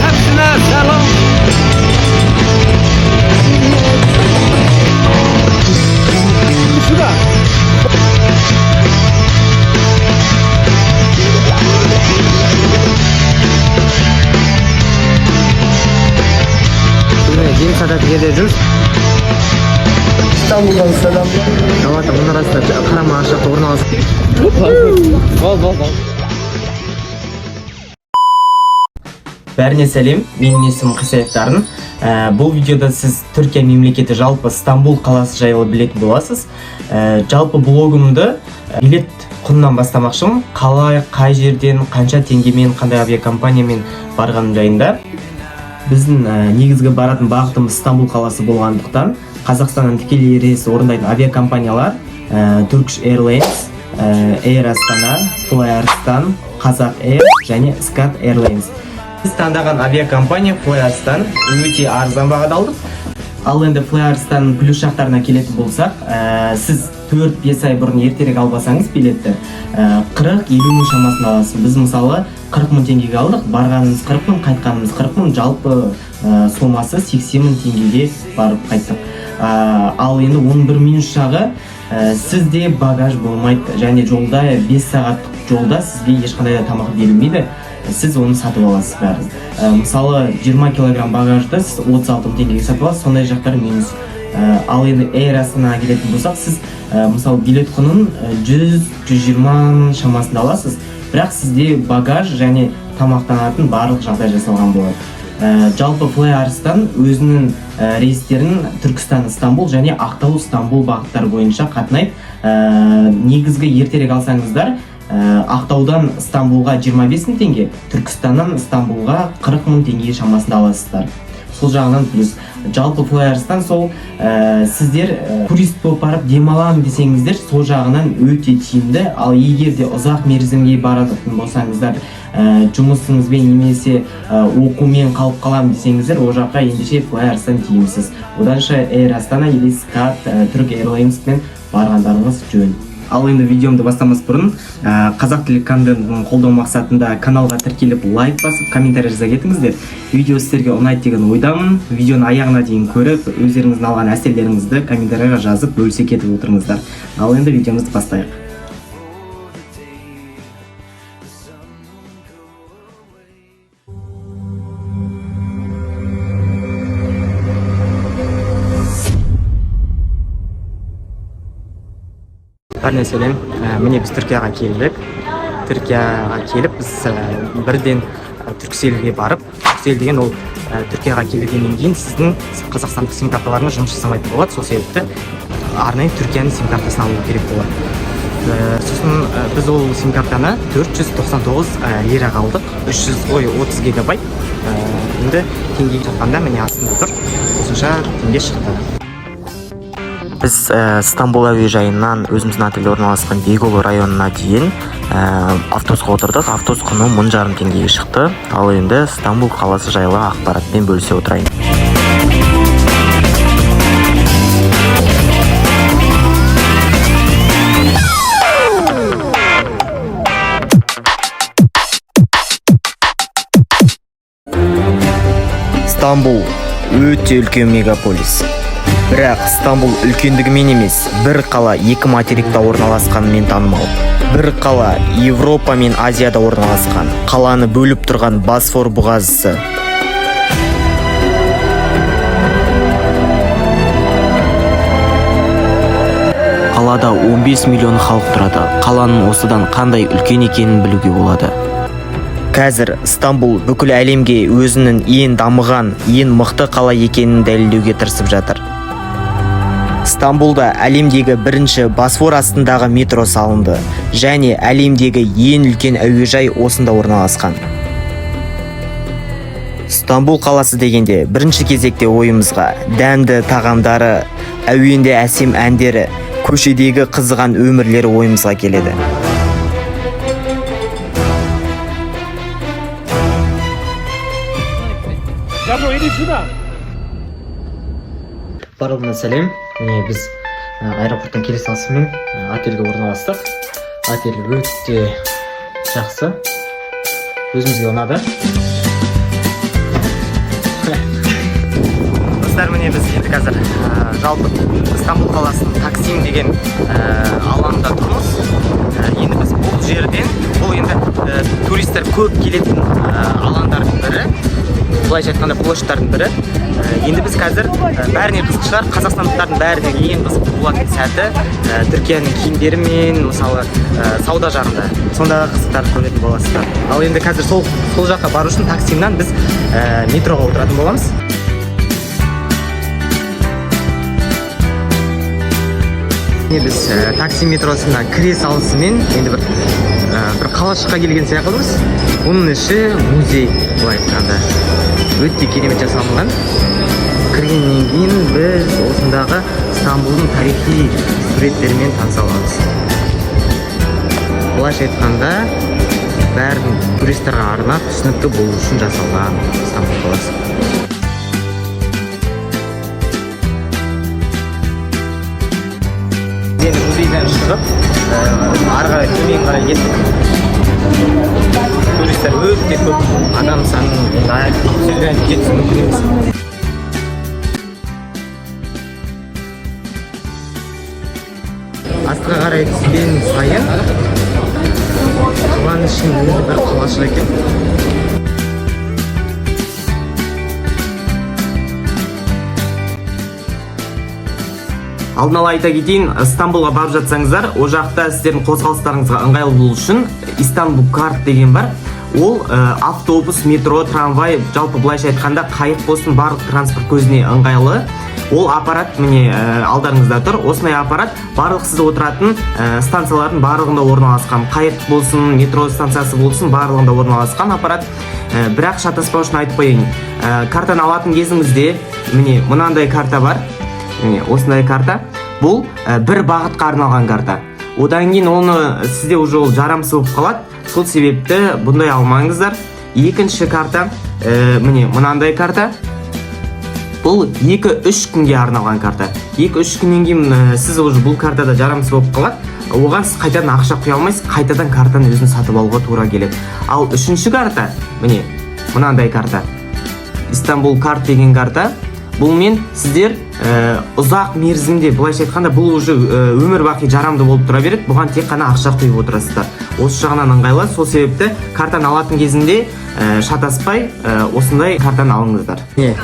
Hepsine selam. Міне, жем сататын жерде жүрміз. İstanbul'dan selamlar. Галата мұнарасында қарама жақта орналасқан. Бәріне сәлем, менің есімім Қисаев Дарын. Бұл видеода сіз Түркия мемлекеті, жалпы Стамбул қаласы жайлы білетін боласыз. Жалпы блогымды билет құнынан бастамақшымын. Қалай, қай жерден, қанша теңгемен, қандай авиакомпаниямен барғаным жайында. Біздің негізгі баратын бағытымыз Стамбул қаласы болғандықтан, Қазақстаннан тікелей рейс орындайтын авиакомпаниялар Turkish Airlines, Air Astana, Fly Arslan, Qazaq Air және Skat Airlines. Біз таңдаған авиакомпания Fly Arslan, өте арзан бағада алдық. Ал енді Fly Arslan плюс жақтарына келетін болсақ, сіз 4-5 ай бұрын ертерек алып алсаңыз билетті, 40-50 мың шамасында аласыз. Біз мысалы 40 мың теңгеге алдық, барғанымыз 40 мың, қайтқанымыз 40 мың, жалпы сомасы 80 мың теңгеге барып қайттық. Ал енді оның бір минус жағы, сізде багаж болмайды және жолда 5 сағаттық жолда сізге ешқандай да тамақ берілмейді, сіз оны сатып аласыз бәрін. Мысалы 20 килограмм багажды сіз 36 мың теңгеге сатып аласыз, сондай жақтар минус. Ал енді Air Астанаға келетін болсақ, сіз мысалы билет құнын 100-120 мың шамасында аласыз, бірақ сізде багаж және тамақтанатын барлық жағдай жасалған болады. Жалпы Fly Arslan өзінің рейстерін Түркістан Стамбул және Ақтау Стамбул бағыттары бойынша қатынайды. Негізгі ертерек алсаңыздар, Ақтаудан Стамбулға 25 мың теңге, Түркістаннан Стамбулға 40 мың теңге шамасында аласыздар. Сол жағынан плюс. Жалпы Fly Arslan сол сіздер турист болып барып демаламын десеңіздер, сол жағынан өте тиімді. Ал егер де ұзақ мерзімге баратын болсаңыздар, жұмысыңызбен немесе оқумен қалып қаламын десеңіздер, ол жаққа ендеше Fly Arslan тиімсіз. Оданша Air Astana или Skat, Turk Airlinesпен барғандарыңыз жөн. Ал енді видеомды бастамас бұрын қазақ тілі контентін қолдау мақсатында каналға тіркеліп, лайк басып, комментарий жаза кетіңіздер. Видео сіздерге ұнайды деген ойдамын. Видеоны аяғына дейін көріп, өздеріңіздің алған әсерлеріңізді комментарийға жазып, бөлісе кетіп отырыңыздар. Ал енді видеомызды бастайық. Бәріне сәлем. Міне, біз Түркияға келдік. Түркияға келіп, біз бірден Түркселге барып, Түрксел деген ол Түркияға келгеннен кейін сіздің қазақстандық сим карталарыңыз жұмыс жасамайтын болады. Сол себепті арнайы Түркияның сим картасын алу керек болады. Сосын біз ол сим картаны 499 лираға алдық, 300 ой 30 гигабайт. Енді теңгеге шаққанда, міне, астында тұр, осынша теңге шықты. Біз Стамбул әуежайынан өзіміздің отельде орналасқан Бейголу районына дейін автобусқа отырдық. Автобус құны 1500 теңгеге шықты. Ал енді Стамбул қаласы жайлы ақпаратпен бөлісе отырайын. Стамбул өте үлкен мегаполис. Бірақ Стамбул үлкендігімен емес, бір қала екі материкта орналасқанымен танымал. Бір қала Европа мен Азияда орналасқан. Қаланы бөліп тұрған Босфор бұғазысы. Қалада 15 миллион халық тұрады. Қаланың осыдан қандай үлкен екенін білуге болады. Қазір Стамбул бүкіл әлемге өзінің ең дамыған, ең мықты қала екенін дәлелдеуге тырысып жатыр. Стамбулда әлемдегі бірінші Босфор астындағы метро салынды және әлемдегі ең үлкен әуежай осында орналасқан. Стамбул қаласы дегенде бірінші кезекте ойымызға дәмді тағамдары, әуенді әсем әндері, көшедегі қызыған өмірлері ойымызға келеді. Yavrum, иди сюда. Барлығына сәлем. Міне, біз аэропорттан келе салысымен отельге орналастық. Отель өте жақсы, өзімізге ұнады. Достар, міне, біз енді қазір жалпы Стамбул қаласының Таксим деген алаңында тұрмыз. Енді біз бұл жерден, бұл енді туристер көп келетін алаңдардың бірі, былайша айтқанда, площадьтардың бірі. Енді біз қазір бәріне қызық шығар, қазақстандықтардың бәріне ең қызық болатын сәті Түркияның киімдерімен, мысалы, сауда жағында сондағы қызықтарды көретін боласыздар. Ал енді қазір сол жаққа бару үшін Таксимнан біз метроға отыратын боламыз. Міне, біз Таксим метросына кіре салысымен енді бір қалашыққа келген сияқтымыз. Бұның іші музей, былай айтқанда, өте керемет жасалынған. Кіргеннен кейін біз осындағы Стамбулдың тарихи суреттерімен таныса аламыз. Былайша айтқанда, бәрін туристерға арнап, түсінікті болу үшін жасалған Стамбул қаласы. Енді музейден шығып, ары қарай, төмен қарай кеттік. Туристер өте көп, адам санын енді сөзбен айтып жеткізу мүмкін емес. Астыға қарай түскен сайын қаланың ішінің өзі бір қалашық екен. Алдын ала айта кетейін, Стамбулға барып жатсаңыздар, ол жақта сіздердің қозғалыстарыңызға ыңғайлы болу үшін Истанбул карт деген бар. Ол автобус, метро, трамвай, жалпы былайша айтқанда, қайық болсын, барлық транспорт көзіне ыңғайлы. Ол аппарат, міне, алдарыңызда тұр. Осындай аппарат барлық сіз отыратын станциялардың барлығында орналасқан. Қайық болсын, метро станциясы болсын, барлығында орналасқан аппарат. Бірақ шатаспау үшін айтып қояйын. Картаны алатын кезіңізде, міне, мынандай карта бар. Міне, осындай карта. Бұл бір бағытқа арналған карта. Одан кейін оны сізде уже ол жарамсыз болып қалады. Сол себепті бұндай алмаңыздар. Екінші карта, міне, мынандай карта. Бұл 2-3 күнге арналған карта. 2-3 күннен кейін сіз уже бұл картада жарамсыз болып қалады. Оған сіз қайтадан ақша құя алмайсыз, қайтадан картаны өзін сатып алуға тура келеді. Ал үшінші карта, міне, мынандай карта. Истанбул карт деген карта. Бұлмен сіздер ұзақ мерзімде, былайша айтқанда, бұл уже өмір бақи жарамды болып тұра береді. Бұған тек қана ақша құйып отырасыздар. Осы жағынан ыңғайлы. Сол себепті картаны алатын кезінде шатаспай осындай картаны алыңыздар. Міне,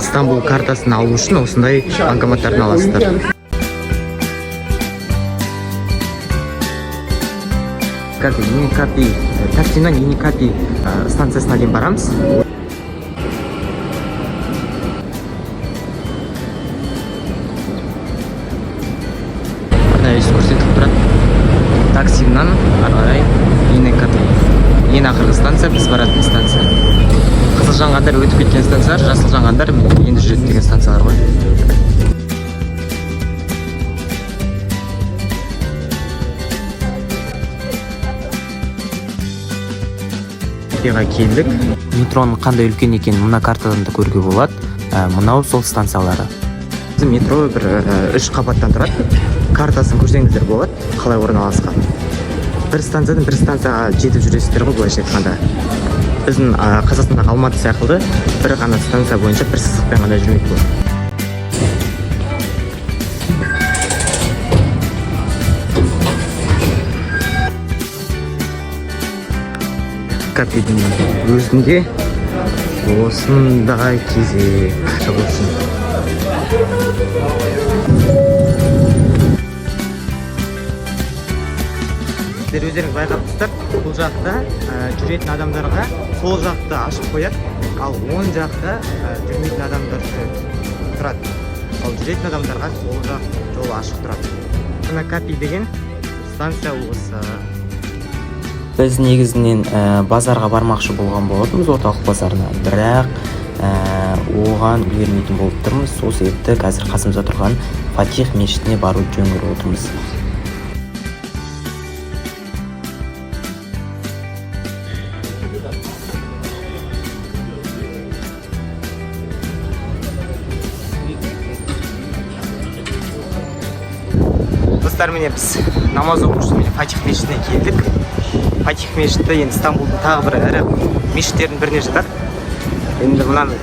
Стамбул картасын алу үшін осындай банкоматтардан аласыздар. Капи, Еникапи, Таксимнан Еникапи станциясына дейін барамыз. Арнайы көрсетіліп тұрады. Таксимнан ары қарай Еникапи. Ең ақырғы станция, біз баратын станция. Қызыл жанғандар өтіп кеткен станциялар, жасыл жанғандар міне енді жүреді деген станциялар ғой. Капиға келдік. Метроның қандай үлкен екенін мына картадан да көруге болады. Мынау сол станциялары. Метро бір үш қабаттан тұрады. Картасын көрсеңіздер болады, қалай орналасқан. Бір станциядан бір станцияға жетіп жүресіздер ғой, былайша айтқанда. Біздің Қазақстандағы Алматы сияқты бір ғана станция бойынша бір сызықпен ғана жүрмейді бұл. Капидің өзінде осындай кезек шығу үшін. Сіздер өздеріңіз байқап тұрсыздар, бұл жақта жүретін адамдарға сол жақты ашып қояды, ал оң жақта жүрмейтін адамдар жүреді, тұрады. Ал жүретін адамдарға сол жақ жол ашық тұрады. Мына Капи деген станция осы. Біз негізінен базарға бармақшы болған болатынбыз, орталық базарына, бірақ оған үлгермейтін болып тұрмыз. Сол себепті қазір қасымызда тұрған Фатих мешітіне баруды жөн көріп отырмыз. Достар, міне, біз намаз оқу үшін, міне, Фатих мешітіне келдік. Фатих мешіті енді Стамбулдың тағы бір ірі мешіттерінің біріне жатады. Енді мынаны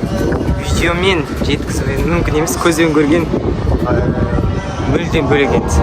видеомен жеткізу енді мүмкін емес, көзбен көрген мүлдем бөлек енді.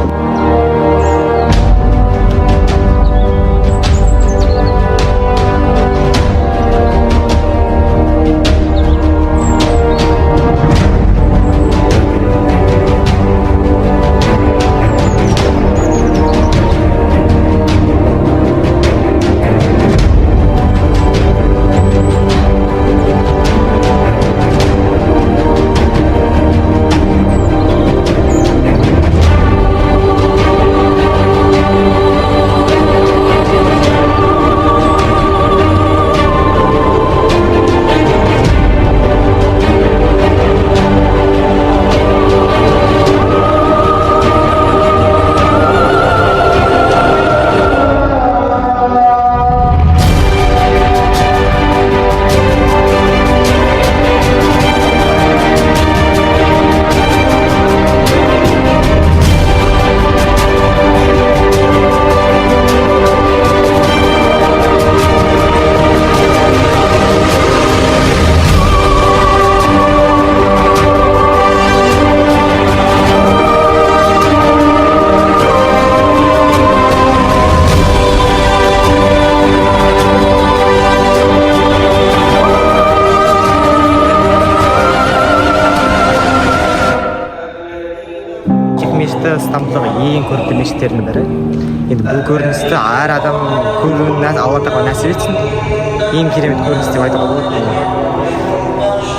Фатих мешіті Стамбулдағы ең көрікті мешіттердің бірі. Енді бұл көріністі әр адам көруін Алла Тағала нәсіп етсін. Ең керемет көрініс деп айтуға болады.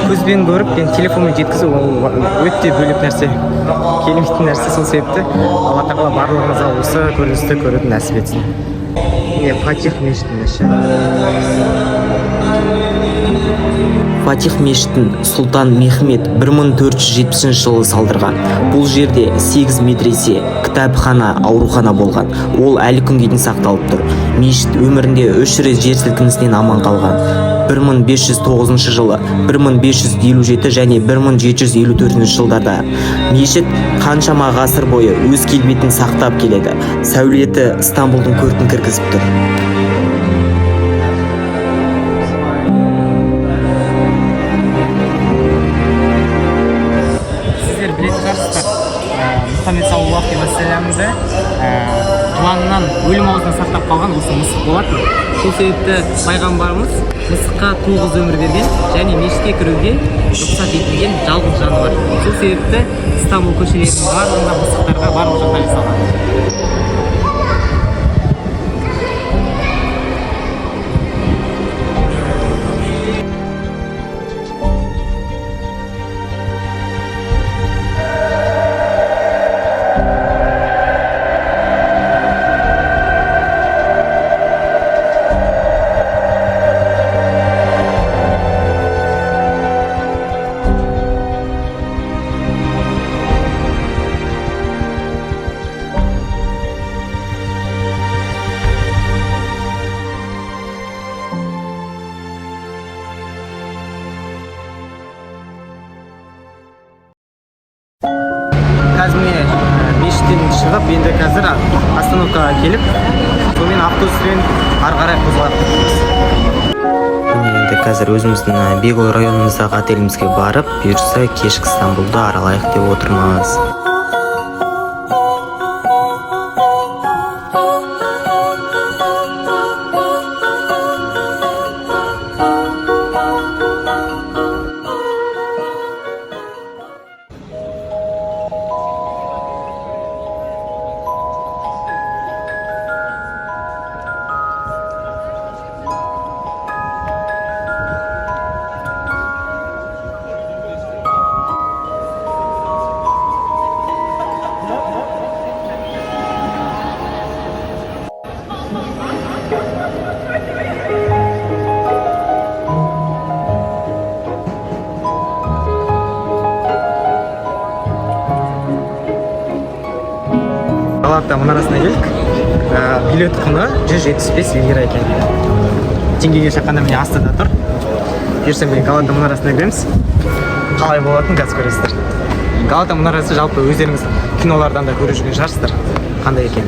Көзбен көріп, енді телефонмен жеткізу ол өте бөлек нәрсе, келмейтін нәрсе. Сол себепті Алла Тағала барлығымызға осы көріністі көруді нәсіп етсін. Міне, Фатих мешітінің іші. Фатих мешітін Сұлтан Мехмет 1470 жылы салдырған. Бұл жерде 8 медресе, кітапхана, аурухана болған. Ол әлі күнге дейін сақталып тұр. Мешіт өмірінде үш рет жер сілкінісінен аман қалған. 1509 жылы, 1557 және 1754 жылдарда. Мешіт қаншама ғасыр бойы өз келбетін сақтап келеді. Сәулеті Стамбулдың көркін кіргізіп тұр. Сіздер білетін шығарсыздар, Мұхаммед саллаллаху алейхи уассаламды жыланнан, өлім аузынан сақтап қалған осы мысық болатын. Сол себепті пайғамбарымыз мысыққа 9 өмір берген және мешітке кіруге рұқсат етілген жалғыз жануар. Сол себепті Стамбул көшелерінің барлығында мысықтарға барлық жағдай жасалған. Қазір, міне, мешіттен шығып, енді қазір остановкаға келіп, сонымен автобуспен ары қарай қозғалып кетеміз. Міне, енді қазір өзіміздің Бегол районымыздағы отелімізге барып, бұйырса, кешкі Стамбулды аралайық деп отырмыз. Галата мұнарасына келдік. Билет құны 175 лира екен. Теңгеге шаққанда, міне, астында тұр. Бұйырса, міне, Галата мұнарасына кіреміз. Қалай болатынын қазір көресіздер. Галата мұнарасы жалпы өздеріңіз кинолардан да көріп жүрген шығарсыздар. Қандай екен.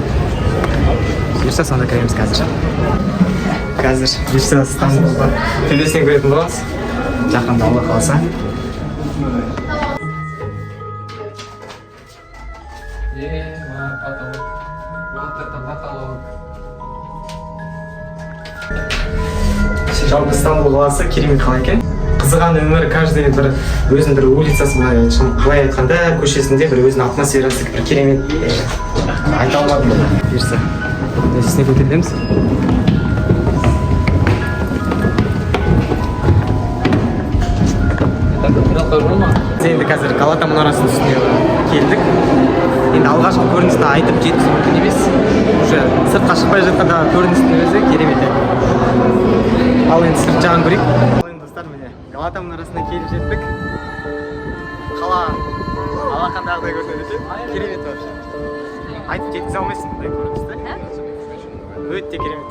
Бұйырса, сонда кіреміз қазір. Қазір бұйырса, Стамбулда төбесінен көретін боламыз. Жақында, Алла қаласа. Ема, потолок. Вот это потолок. Жалпы, Стамбул қаласы керемет қала екен. Қызыған өмір, каждый бір өзінің бір улицасы, былай айтқанда, көшесінде бір өзінің атмосферасы бір керемет, бір айта алмадым. Бұйырса, үстіне көтерілеміз. Біз енді қазір Галата мұнарасының үстіне келдік. Енді алғашқы көріністі айтып жеткізу мүмкін емес. Уже сыртқа шықпай жатқандағы көріністің өзі керемет еді. Ал енді сырт жағын көрейік. Ал енді, достар, міне, Галата мұнарасына келіп жеттік. Қала алақандағыдай көрінеді екен. Керемет вообще, айтып жеткізе алмайсың бұндай көріністі, өте керемет.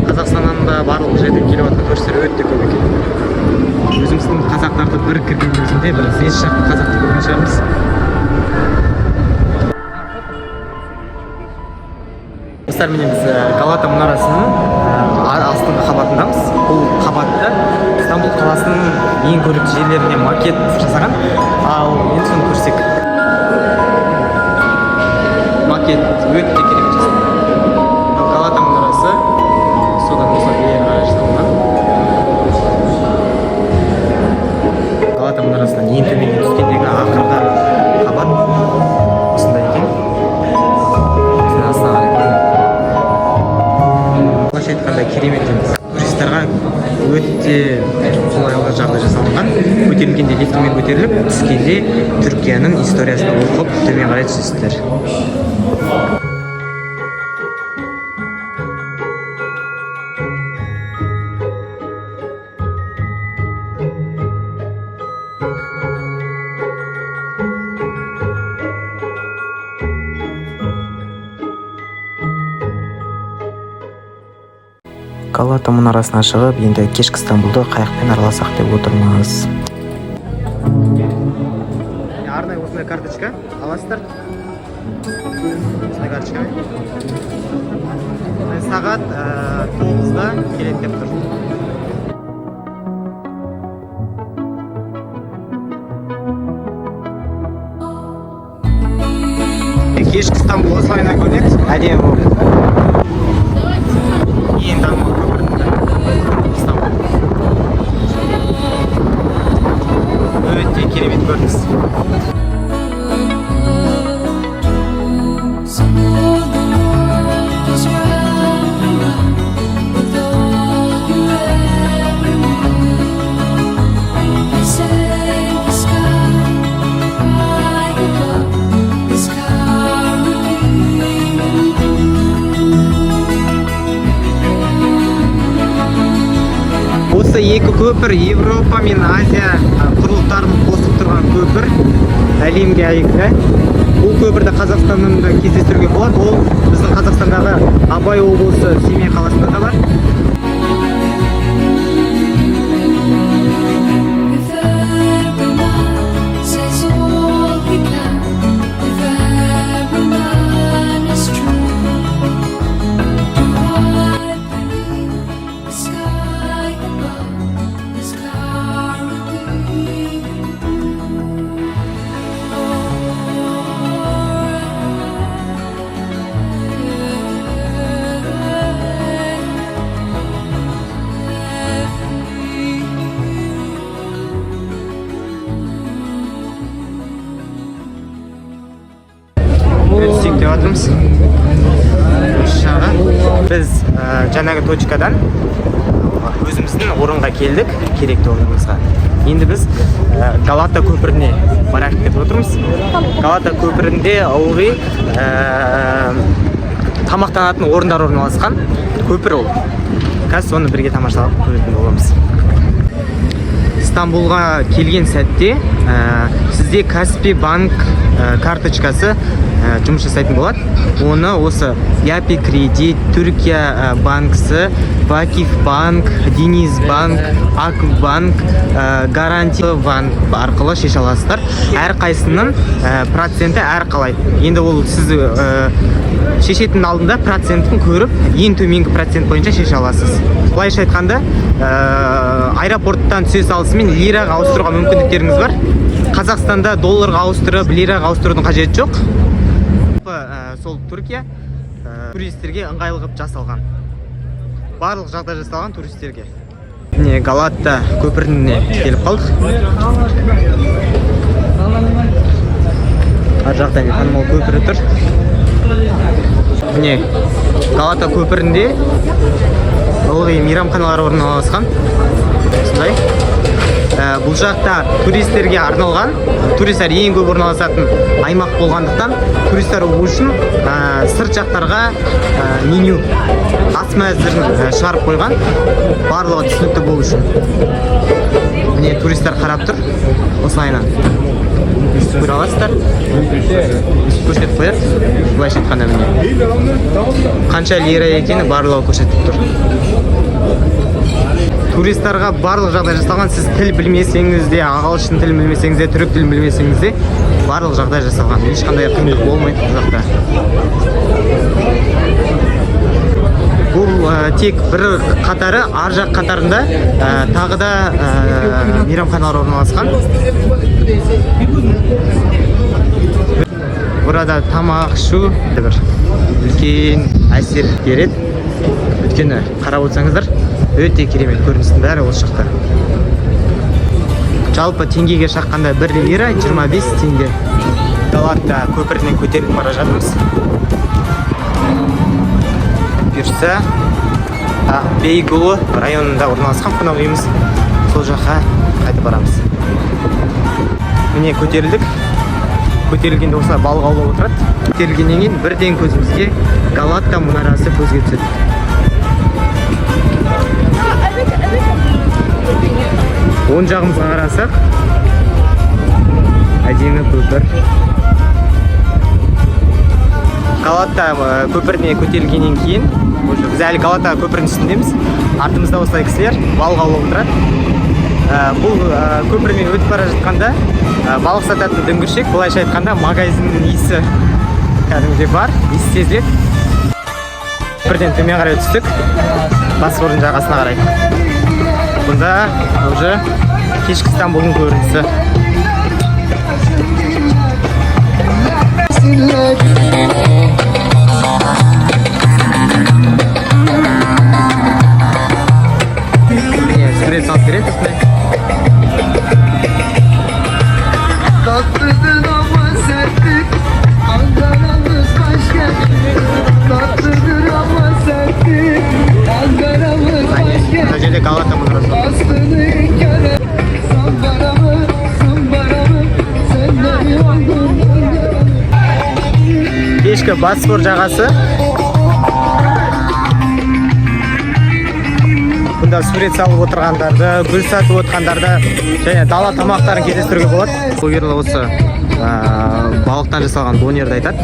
Қазақстаннан да барлық жерден келіп жатқан туристер өте көп екен. Өзіміздің қазақтарды бір кірген өзінде бір бес шақты қазақты көрген шығармыз. Достар, міне, біз Галата мұнарасының астыңғы қабатындамыз. Бұл қабатта Стамбул қаласының ең көрікті жерлеріне макет жасаған. Ал енді соны көрсек. Макет өте керемет жасалған. Мынау Галата мұнарасы, содан осылай бері қарай жасалған. Галата мұнарасынан ең төменге түскендегі ақырғы қабат осындай екен. Осының астына қарай көрінеді. Былайша айтқанда, керемет енді. Туристарға өте қолайлы жағдай жасалынған. Көтерілгенде лифтімен көтеріліп, түскенде Түркияның историясын оқып, төмен қарай түсесіздер. Галата мұнарасына шығып, енді кешкі Стамбулды қайықпен араласақ деп отырмыз. Арнайы осындай карточка аласыздар. Осындай карточка сағат 9-да келеді деп тұр. Кешкі Стамбул осылайынан көрінеді, әдемі болып. Ең танымал көпірдің бірі Стамбул. Өте керемет көрініс. So the world is round and round with all you ever knew. They say the sky high above is currently blue. Осы екі көпір Европа мен Азия құрлықтарын қосып тұрған көпір, әлемге әйгілі. Бұл көпірді Қазақстаннан да кездестіруге болады. Ол біздің Қазақстандағы Абай облысы, Семей қаласында да бар. If every man says all he can, if every man is true, do I believe the sky above is currently blue? Түсейік деп жатырмыз осы жаға. Біз жаңағы точкадан өзіміздің орынға келдік, керекті орнымызға. Енді біз Галата көпіріне барайық деп отырмыз. Галата көпірінде ылғи тамақтанатын орындар орналасқан көпір ол. Қазір соны бірге тамашалап көретін боламыз. Стамбулға келген сәтте сізде Каспи банк карточкасы жұмыс жасайтын болады. Оны осы Япи Кредит, Түркия банкісі, Вакиф банк, Дениз банк, Ак банк, Гаранти банк арқылы шеше аласыздар. Әрқайсысының проценті әрқалай. Енді ол сіз шешетін алдында процентін көріп, ең төменгі процент бойынша шеше аласыз. Былайша айтқанда, аэропорттан түсе салысымен лираға ауыстыруға мүмкіндіктеріңіз бар. Қазақстанда долларға ауыстырып, лираға ауыстырудың қажеті жоқ. Жалпы, сол Түркия туристерге ыңғайлы қылып жасалған. Барлық жағдай жасалған туристерге. Міне, Галатта көпіріне келіп қалдық. Ар жақта міне танымал көпірі тұр. Міне, Галата көпірінде ылғи мейрамханалар орналасқан. Осындай. Бұл жақта туристерге арналған, туристер ең көп орналасатын аймақ болғандықтан, туристер үшін сырт жақтарға меню, ас мәзірін шығарып қойған, барлығы түсінікті болу үшін. Міне, туристер қарап тұр, осылайынан көре аласыздар, көрсетіп қояды. Былайша айтқанда, міне, қанша лира екені барлығы көрсетіп тұр. Туристарға барлық жағдай жасалған. Сіз тіл білмесеңіз де, ағылшын тілін білмесеңіз де, түрік тілін білмесеңіз де, барлық жағдай жасалған. Ешқандай қиындық болмайды бұл жақта. Бұл тек бір қатары, ар жақ қатарында тағы да мейрамханалар орналасқан. Burada тамақ ішу бір үлкен әсер береді, өйткені қарап отырсаңыздар, өте керемет көріністің бәрі осы жақта. Жалпы теңгеге шаққанда 1 лира 25 теңге. Галатта көпірінен көтеріліп бара жатырмыз. Бұйырса, Бейгулы районында орналасқан қонақ үйіміз, сол жаққа қайтып барамыз. Міне, көтерілдік. Көтерілгенде осылай балық аулап отырады. Көтерілгеннен кейін бірден көзімізге Галатта мұнарасы көзге түседі. Оң жағымызға қарасақ, әдемі көпір. Галатта көпіріне көтерілгеннен кейін, уже біз әлі Галата көпірінің үстіндеміз. Артымызда осылай кісілер балық аулап отырады. Бұл көпірмен өтіп бара жатқанда, балық сататын дүңгіршек, былайша айтқанда, магазиннің иісі кәдімгідей бар, иіс сезіледі. Бірден төмен қарай түстік, Босфордың жағасына қарай. Бұнда уже кешкі Стамбулдың көрінісі. Міне, сурет салып береді осындай. Tatlıdır ama serttir, Ankara'mız başkent. Tatlıdır ama serttir, Ankara'mız başkent. Мына жерде Галата мұнарасы. Aslını inkar et. Zambaramı, zambaramı, sen de bir oldun Ankara'mı. Кешкі Босфор жағасы. Бұнда сурет салып отырғандарды, гүл сатып отырғандарды және дала тамақтарын кездестіруге болады. Блогерлер осы балықтан жасалған донерді айтады.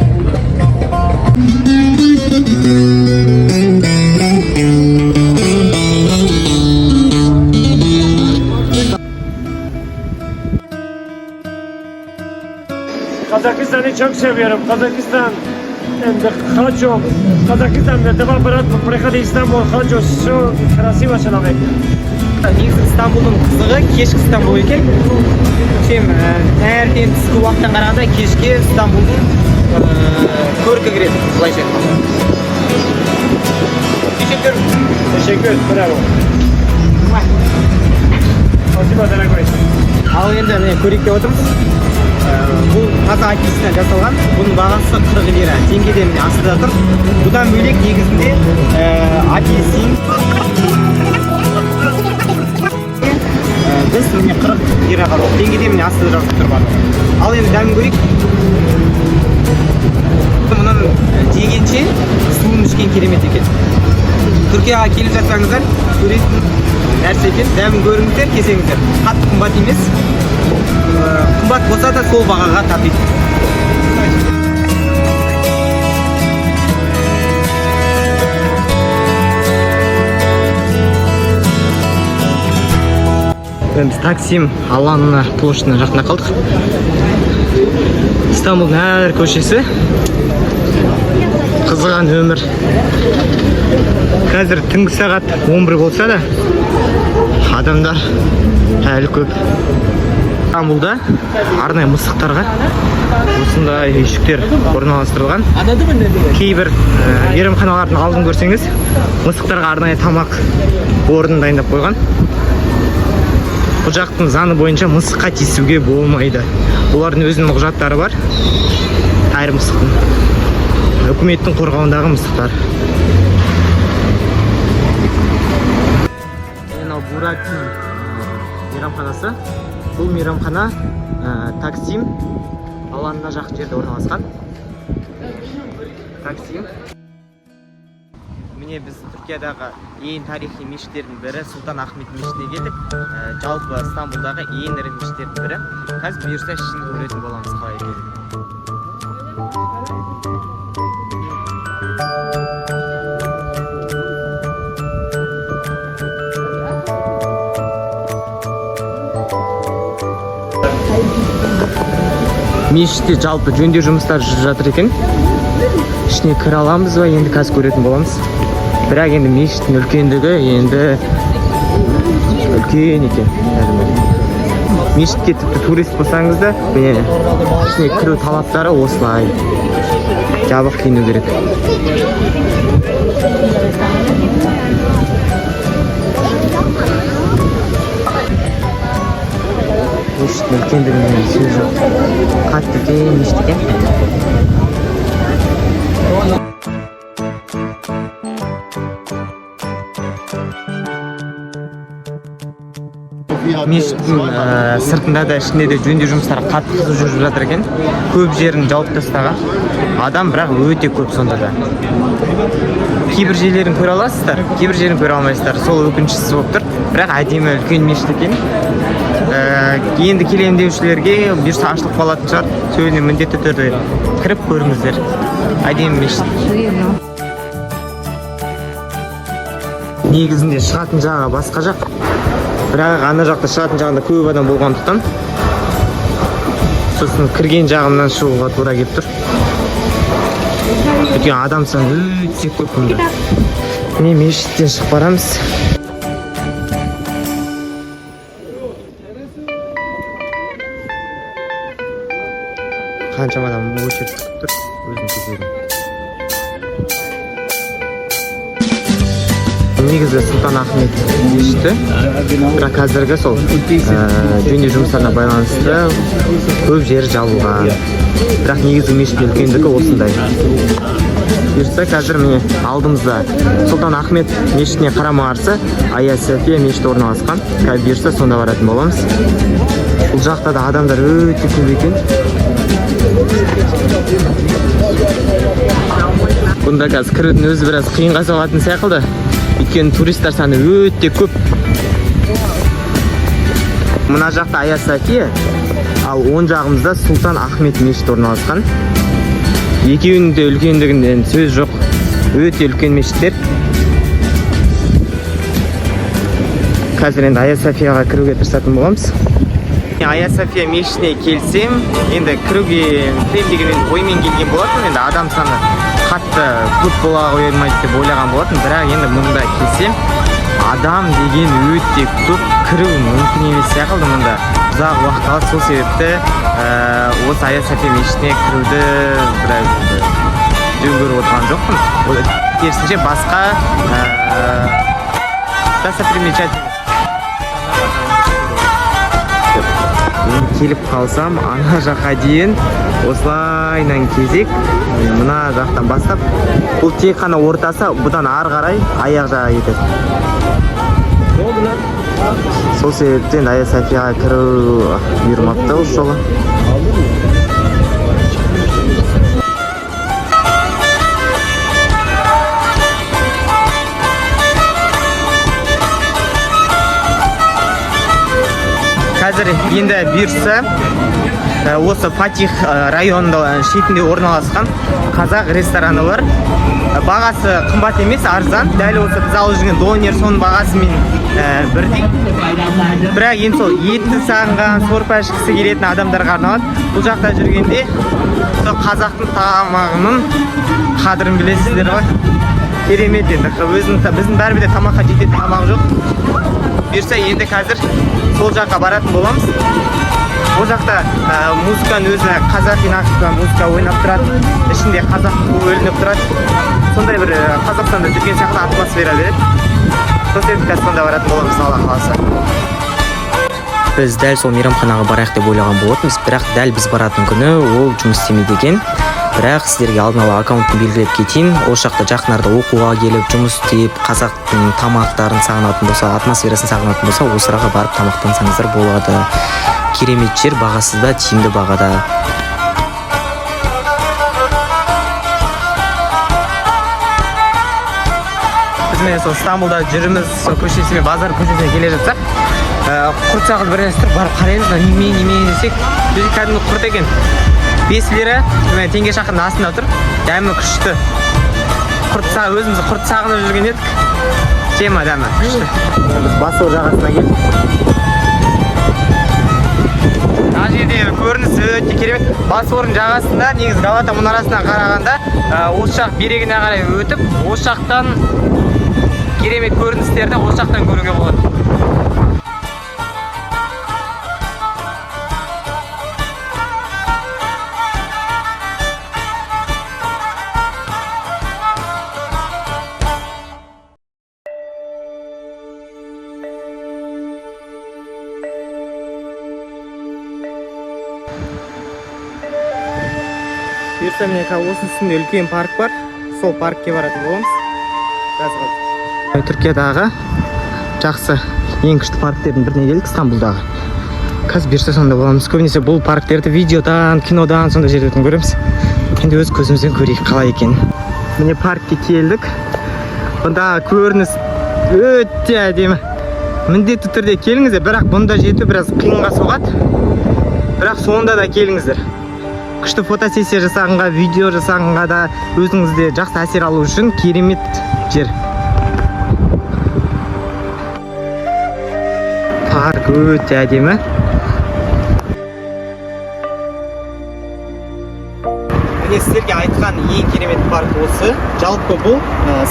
Kazakistan'ı çok seviyorum. Kazakistan and хочу. Казахстан, два брата, приходи в Стамбул, хочу, все красиво человек. Негізі Стамбулдың қызығы кешкі Стамбул екен. Чем таңертең түскі уақыттан қарағанда кешке Стамбулдың көркі кіреді, былайша айтқанда. Teşekkür. Teşekkür, bravo. Спасибо, дорогой. Ал енді міне көрейік деп отырмыз. Бұл таза апельсиннен жасалған. Бұның бағасы 40 лира. Теңгеде міне астында тұр. Бұдан бөлек негізінде апельсин біз міне 40 лираға алдық. Теңгеде міне астында жазылып тұр барлығы. Ал енді дәмін көрейік. Мұның жегенше суын ішкен керемет екен. Түркияға келіп жатсаңыздар, көретін нәрсе екен. Дәмін көріңіздер, келсеңіздер. Қатты қымбат емес. Қымбат болса да, сол бағаға татиды. Біз Таксим алаңына, площадь ына жақында қалдық. Стамбулдың әр көшесі қызған өмір. Қазір түнгі сағат 11 болса да, адамдар әлі көп. Стамбулда арнайы мысықтарға осындай үйшіктер орналастырылған. Кейбір мейрамханалардың алдын көрсеңіз, мысықтарға арнайы тамақ орнын дайындап қойған. Бұл жақтың заңы бойынша мысыққа тиісуге болмайды. Олардың өзінің құжаттары бар. Әр мысықтың. Үкіметтің қорғауындағы мысықтар. Мынау Бурактың мейрамханасы. Бұл мейрамхана Таксим алаңына жақын жерде орналасқан. Таксим. Міне, біз Түркиядағы ең тарихи мешіттердің бірі Сұлтан Ахмет мешітіне келдік. Жалпы Стамбулдағы ең ірі мешіттердің бірі. Қазір, бұйырса, ішін көретін боламыз, қалай екенін. Мешітте жалпы жөндеу жұмыстары жүріп жатыр екен. Ішіне кіре аламыз ба, енді қазір көретін боламыз. Бірақ енді мешіттің үлкендігі енді үлкен екен кәдімгідей. Мешітке тіпті турист болсаңыз да, міне, ішіне кіру талаптары осылай: жабық киіну керек. Мешіттің үлкендігіне сөз жоқ, қатты үлкен мешіт екен. Мешіттің сыртында да, ішінде де жөндеу жұмыстары қатты қызу жүріп жатыр екен. Көп жерін жауып тастаған. Адам бірақ өте көп сонда да. Кейбір жерлерін көре аласыздар, кейбір жерін көре алмайсыздар. Сол өкініштісі болып тұр. Бірақ әдемі, үлкен мешіт екен. Енді келемін деушілерге, бұйырса, ашылып қалатын шығар. Сол міндетті түрде кіріп көріңіздер. Әдемі мешіт. Негізінде шығатын жағы басқа жақ. Бірақ ана жақта, шығатын жағында көп адам болғандықтан, сосын кірген жағымнан шығуға тура келіп тұр. Өйткені адам саны өте көп мұнда. Міне, мешіттен шығып барамыз. Қаншама адам очередь күтіп тұр өзінің кезегін. Негізі Сұлтан Ахмет мешіті, бірақ қазіргі сол жөндеу жұмыстарына байланысты көп жері жабылған. Бірақ негізгі мешіттің үлкендігі осындай. Бұйыртса, қазір, міне, алдымызда Сұлтан Ахмет мешітіне қарама қарсы Ая София мешіті орналасқан. Қазір, бұйырса, сонда баратын боламыз. Бұл жақта да адамдар өте көп екен. Бұнда қазір кірудің өзі біраз қиынға соғатын секілді, өйткені туристер саны өте көп. Мына жақта Ая София, ал оң жағымызда Сұлтан Ахмет мешіті орналасқан. Екеуінің де үлкендігінде сөз жоқ, өте үлкен мешіттер. Қазір енді Ая Софияға кіруге тырысатын боламыз. Ая София мешітіне келсем, енді кіруге, кірем деген енді оймен келген болатын. Енді адам саны қатты көп бола қоймайды деп ойлаған болатын. Бірақ енді мұнда келсем, адам деген өте көп, кіру мүмкін емес секілді. Мұнда ұзақ уақыт алады. Сол себепті осы Ая София мешітіне кіруді біраз енді жөн көріп отырған жоқпын. Керісінше, басқа достопримечательность. Енді келіп қалсам, ана жаққа дейін осылайынан кезек. Мына жақтан бастап, бұл тек қана ортасы, бұдан ары қарай аяқ жағы кетеді. Сол себептен Ая Софияға кіру бұйырмапты осы жолы. Қазір енді бұйыртса, осы Фатих районында шетінде орналасқан қазақ рестораны бар. Бағасы қымбат емес, арзан. Дәл осы біз алып жүрген донер соның бағасымен бірдей. Бірақ енді сол етті сағынған, сорпа ішкісі келетін адамдарға арналады. Бұл жақта жүргенде сол қазақтың тамағының қадірін білесіздер ғой. Керемет енді. Өзінің, біздің бәрібір де тамаққа жететін тамақ жоқ. Бұйырса, енді қазір сол жаққа баратын боламыз. Ол жақта музыканың өзі қазақи нақышта музыка ойнап тұрады, ішінде қазақ туы ілініп тұрады. Сондай бір Қазақстанда жүрген сияқты атмосфера береді. Сол себепті қазір сонда баратын боламыз, Алла қаласа. Біз дәл сол мейрамханаға барайық деп ойлаған болатынбыз, бірақ дәл біз баратын күні ол жұмыс істемейді екен. Бірақ сіздерге алдын ала аккаунтын белгілеп кетейін. Ол жақта жақын арада оқуға келіп, жұмыс істеп, қазақтың тамақтарын сағынатын болса, атмосферасын сағынатын болса, осы араға барып тамақтансаңыздар болады. Керемет жер, бағасы да тиімді бағада. Біз міне сол Стамбулда жүрміз, сол көшесімен, базар көшесіне келе жатсақ, құрт сақыл бір нәрсе тұр, барып қараймыз, мына неме неме десек, бізде кәдімгі құрт екен. 5 лира, міне, теңге шақырдың астында тұр. Дәмі күшті. Құрт, өзіміз құрт сағынып жүрген едік. Тема, дәмі күшті. Біз Босфор жағасына келдік. Мына жерде көрініс өте керемет. Босфордың жағасында негізі Галата мұнарасынан қарағанда, осы жақ берегіне қарай өтіп, осы жақтан керемет көріністерді осы жақтан көруге болады. Бұйырса, міне, қазір осының үстінде үлкен парк бар, сол паркке баратын боламыз қазір. Түркиядағы жақсы, ең күшті парктердің біріне келдік, Стамбулдағы. Қазір бұйырса, сонда боламыз. Көбінесе бұл парктерді видеодан, кинодан, сондай жерлерден көреміз. Енді өз көзімізбен көрейік қалай екенін. Міне, паркке келдік. Бұнда көрініс өте әдемі. Міндетті түрде келіңіздер, бірақ бұнда жету біраз қиынға соғады, бірақ сонда да келіңіздер. Күшті фотосессия жасағанға, видео жасағанға да, өзіңізде жақсы әсер алу үшін керемет жер. Парк өте әдемі. Міне, сіздерге айтқан ең керемет парк осы. Жалпы бұл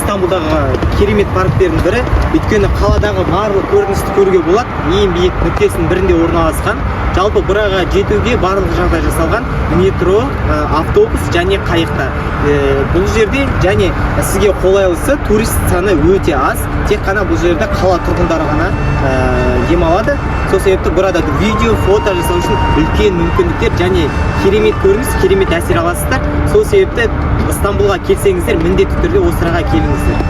Стамбулдағы керемет парктердің бірі, өйткені қаладағы барлық көріністі көруге болады. Ең биік нүктесінің бірінде орналасқан. Жалпы бұраға жетуге барлық жағдай жасалған: метро, автобус және қайықта. Бұл жерде және сізге қолайлысы, турист саны өте аз, тек қана бұл жерде қала тұрғындары ғана демалады. Сол себепті burada видео, фото жасау үшін үлкен мүмкіндіктер және керемет көрініс, керемет әсер аласыздар. Сол себепті Стамбулға келсеңіздер, міндетті түрде осы араға келіңіздер.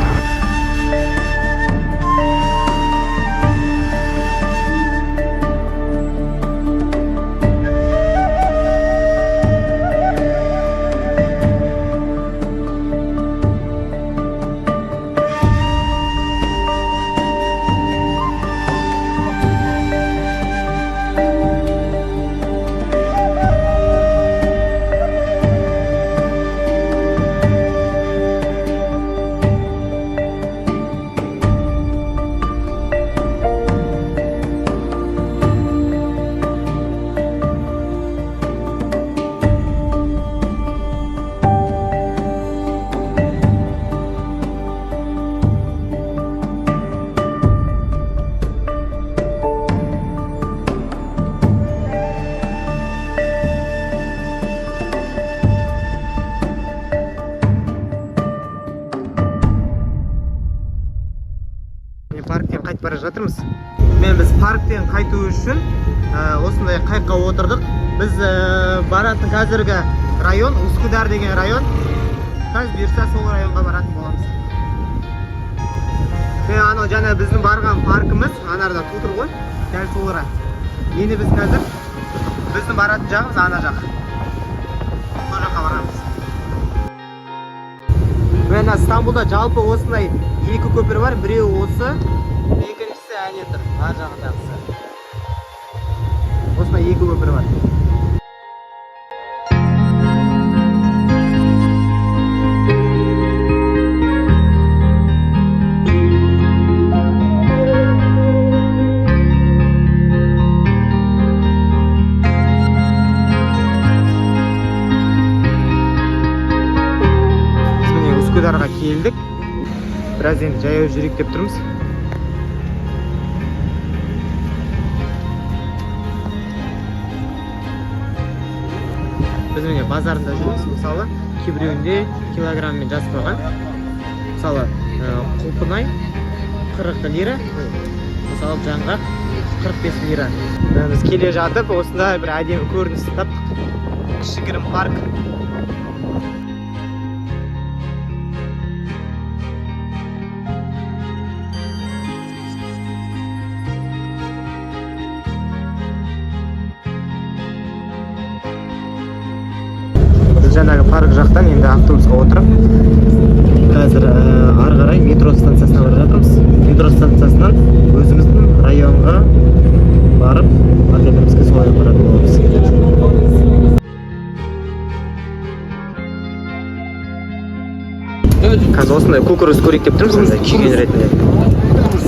Міне, парктен қайтып бара жатырмыз. Мен біз парктен қайту үшін осындай қайыққа отырдық. Біз баратын қазіргі район Ускудар деген район. Қазір бұйырса, сол районға баратын боламыз. Мен анау жаңа біздің барған паркіміз анарда ту тұр ғой, дәл сол ара. Енді біз қазір, біздің баратын жағымыз ана жақ, сол жаққа барамыз. Мына Стамбулда жалпы осындай екі көпір бар. Біреуі осы, екіншісі әне тұр, ар жағындағысы. Екі көпір бар. Біз міне Үскүдарға келдік. Біраз енді жаяу жүрейік деп тұрмыз. Біз міне базарында жүрміз. Мысалы, кейбіреуінде килограмммен жазып қойған. Мысалы, құлпынай 40 лира, мысалы, жаңғақ 45 лира. Біз келе жатып осындай бір әдемі көрініс таптық, кішігірім парк. Біз жаңағы парк жақтан енді автобусқа отырып, қазір ары қарай метро станциясына бара жатырмыз. Метро станциясынан өзіміздің районға барып, отелімізге солай баратын боламыз. Қазір осындай кукуруз көрейік деп тұрмыз енді, күйген ретінде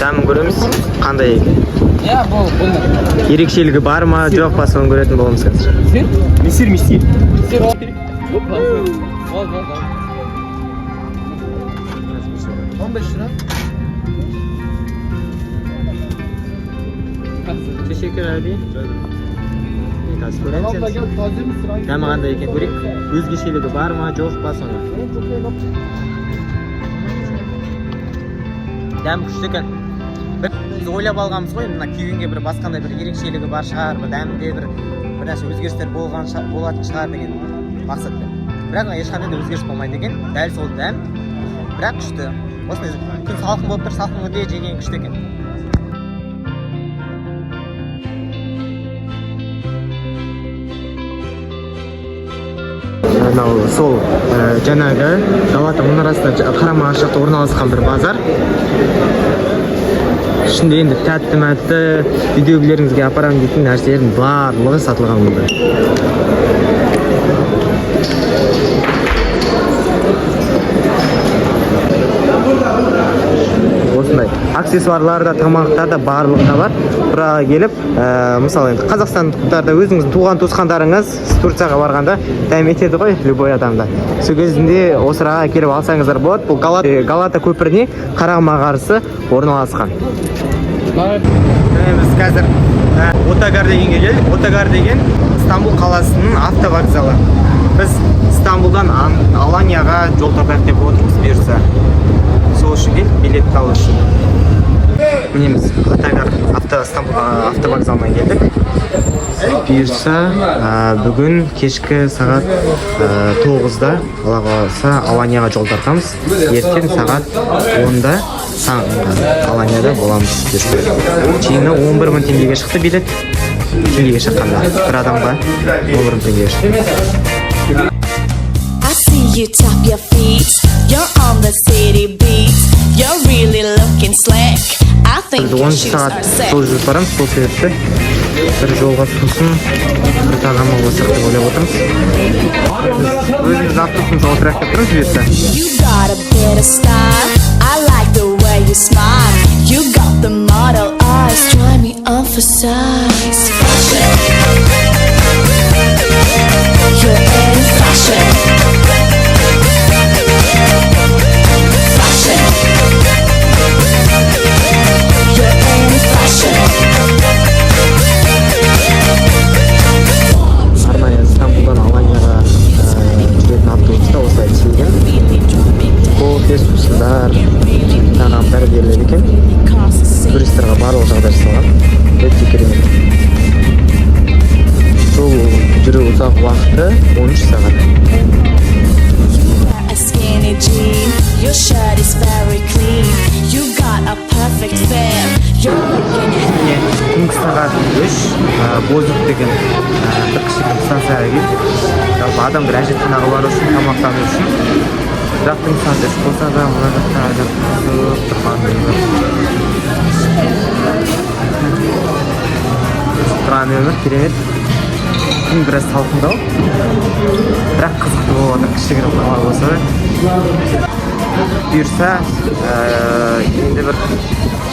дәмін көреміз, қандай екен. Иә, бұл бұл. Ерекшелігі бар ма, жоқ па, соны көретін боламыз қазір. Месир, месир. Бол, бол, бол. 15 lira. Teşekkür abi. Қазір көреміз Abla енді. gel, taze misin? Hangi? Дәмі қандай екен көрейік, өзгешелігі бар ма, жоқ па соны. Дәмі күшті екен. Біз ойлап алғанбыз ғой, мына күйгенге бір басқандай бір ерекшелігі бар шығар, бір дәмінде бір нәрсе өзгерістер болған болатын шығар деген мақсатпен. Бірақ ешқандай да өзгеріс болмайды екен, дәл сол дәм, бірақ күшті. Осындай күн салқын болып тұр, салқын күнде жеген күшті екен. Мынау сол жаңағы Галата мұнарасына қарама қарсы жақта орналасқан бір базар. Ішінде енді тәтті мәтті үйдегілеріңізге апарамын дейтін нәрселердің барлығы сатылған мұнда. Осындай аксессуарлар да, тамақтар да, барлығы да бар. Бұраға келіп, мысалы, енді қазақстандықтар да, өзіңіздің туған туысқандарыңыз Турцияға барғанда дәм етеді ғой любой адамда. Сол кезінде осыраға келіп алсаңыздар болады. Бұл Галата көпіріне қарама қарсы орналасқан. Міне, біз қазір Отогар дегенге келдік. Отогар деген Стамбул қаласының автовокзалы. Біз Стамбулдан Аланияға жол тартайық деп отырмыз, бұйырса. Сол үшін келдік, билет алу үшін. Міне, біз Отогар Стамбул автовокзалына келдік. Бұйырса, бүгін кешкі сағат 9-да, Алла қаласа, Аланияға жол тартамыз. Ертең сағат 10-да таңғы Аланияда боламыз бұйырса. Жиыны 11 мың теңгеге шықты билет. Теңгеге шыққанда бір адамға 11 мың теңгеге шықты. I see you tap your feet. You're on the city beat. You're really looking slick. I think Біз your 10 shoes сағат are sick. жол жүріп барамыз, сол себепті бір жолға сусын, бір тағам алсақ деп ойлап отырмыз. Біз өзіміздің автобусымызға отырайық деп тұрмыз, бұйырса. You got a bit of style. I like the way you smile. You got the model eyes. Try me on for size. Fashion. You're in fashion. Fashion. You're in fashion. Арнайы Стамбулдан Аланияға жүретін автобуста осылай тегін кофе, сусындар, тағамдар беріледі екен. Туристерға барлық жағдай жасалған, өте керемет. Жол жүру ұзақ уақыты 13 сағат. A skinny jean, your shirt is very clean. You got a perfect fit. You're looking Міне, түнгі сағат 3, Бозук деген бір кішігірім станцияға келдік. Жалпы адамдар әжетханаға бару үшін, тамақтану үшін. Бірақ түнгі сағат 3 болса да, мына жақта әлі қызып тұрған өмір, қызып тұрған өмір, керемет. Күн біраз салқындау, бірақ қызықты болып жатыр, кішігірім қала болса да. Бұйырса, енді бір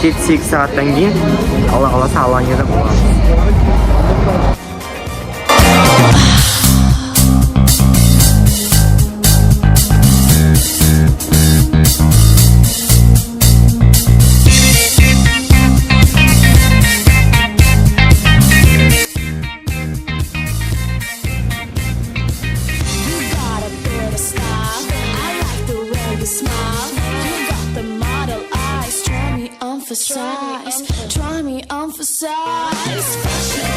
7-8 сағаттан кейін, Алла қаласа, Аланияда боламыз. You got a bit of style. I like the way you smile. You got the model eyes. Try me on for size. Try me on for size. Fashion.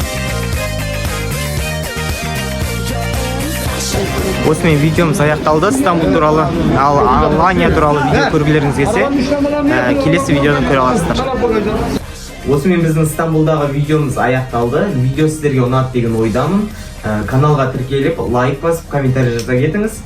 You're in fashion. Осымен видеомыз аяқталды Стамбул туралы. Ал Алания туралы видео көргілеріңіз келсе, келесі видеодан көре аласыздар. Осымен біздің Стамбулдағы видеомыз аяқталды. Видео сіздерге ұнады деген ойдамын. Каналға тіркеліп, лайк басып, комментарий жаза кетіңіз.